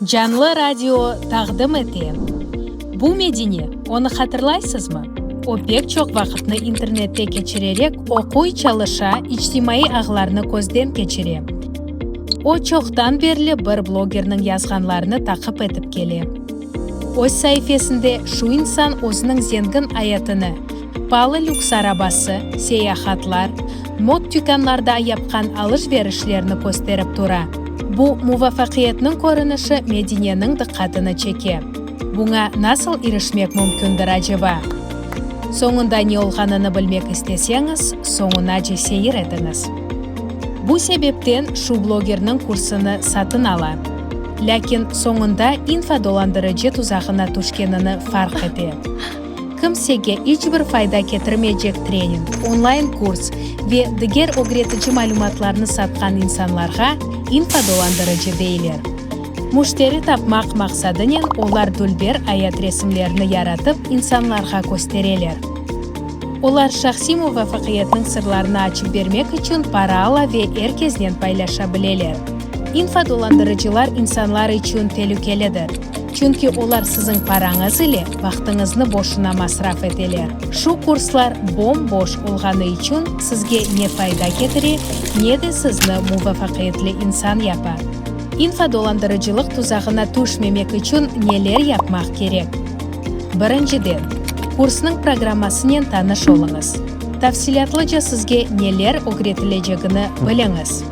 Canlı radio taqdim ete. Bu Medine, onı hatırlaysızmı? O pek çoq vaqıtnı internette keçirerek oquy, çalışa, içtimaiy ağlarnı közden keçire. O çoqtan berli bir blogerniñ yazğanlarını taqip etip kele. Öz saifesinde şu insan özüniñ zengin ayatını, paalı lüks arabası, seyahatlar, mot tükânlarda yapqan alış-verişlerini kösterip tura. Bu muvafaqiyetniñ körünişi Medineniñ diqqatını çeke. Buña nasıl irişmek mümkündir, aceba? Soñunda ne olğanını bilmek isteseñiz, soñunace seyir etiñiz. Bu sebepten şu blogerniñ kursını satın ala. Lâkin soñunda infodolandırıcı tuzağına tüşkenini farq ete. Kimsege iç bir fayda ketirmeycek trening, onlayn kurs ve diger ögretici malümatlarnı satqan insanlarğa infodolandırıcı deyler. Müşteri tapmaq maqsadınen olar dülber ayat resimlerini yaratıp insanlarğa köstereler. Olar şahsiy muvafaqiyetniñ sırlarını açıp bermek içün para ala ve er kesnen paylaşa bileler. İnfodolandırıcılar insanlar içün telükelidir, çünki olar siziñ parañız ile vaqtıñıznı boşuna masraf eteler. Şu kurslar bom-boş olğanı içün sizge ne fayda ketire, ne de sizni muvafaqiyetli insan yapa. İnfodolandırıcılıq tuzağına tüşmemek içün neler yapmaq kerek? Birinciden, kursnıñ programmasınen tanış oluñız. Tafsilâtlıca sizge neler ögretilecegini biliñiz.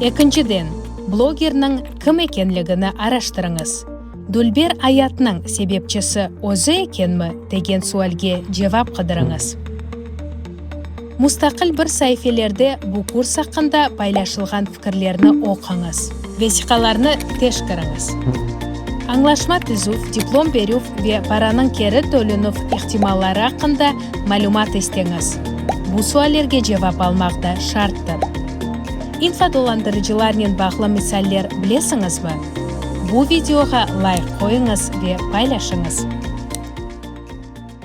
Ekinciden, blogerniñ kim ekenligini araştırıñız. Dülber ayatnıñ sebepçisi özü ekenmi degen sualge cevap qıdırıñız. Mustaqil bir saifelerde bu kurs aqqında paylaşılğan fikirlerni oquñız. Vesiqalarnı teşkeriñiz. Añlaşma tizüv, diplom berüv ve paranıñ keri tölenüv ihtimalları aqqında malümat isteñiz. Bu suallerge cevap almaq da şarttır. İnfodolandırıcılarnen bağlı misaller bilesiñizmi? Bu videoğa layk qoyuñız ve paylaşıñız.